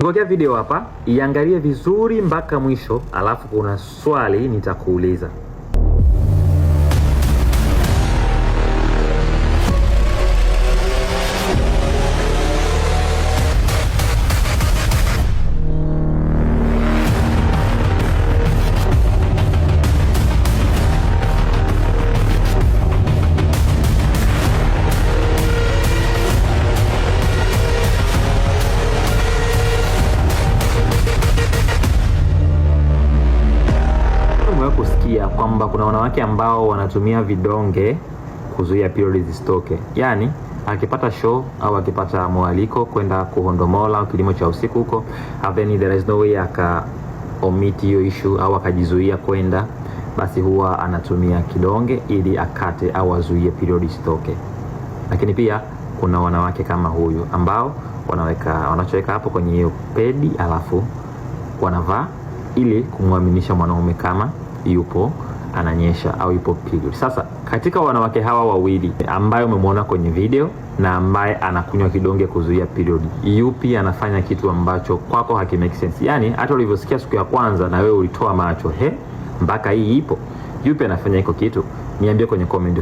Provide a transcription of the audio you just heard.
Nimekuwekea video hapa, iangalie vizuri mpaka mwisho, alafu kuna swali nitakuuliza. Umewahi kusikia kwamba kuna wanawake ambao wanatumia vidonge kuzuia period zisitoke? Yaani akipata show au akipata mwaliko kwenda kuhondomola au kilimo cha usiku huko, then there is no way aka omit hiyo issue au akajizuia kwenda, basi huwa anatumia kidonge ili akate au azuie period isitoke. Lakini pia kuna wanawake kama huyu ambao wanaweka wanachoweka hapo kwenye hiyo pedi alafu wanavaa ili kumwaminisha mwanaume kama yupo ananyesha au yupo period. Sasa katika wanawake hawa wawili ambaye umemwona kwenye video na ambaye anakunywa kidonge kuzuia period, yupi anafanya kitu ambacho kwako haki make sense? Yani hata ulivyosikia siku ya kwanza na wewe ulitoa macho he, mpaka hii ipo. Yupi anafanya hiko kitu? Niambie kwenye comment.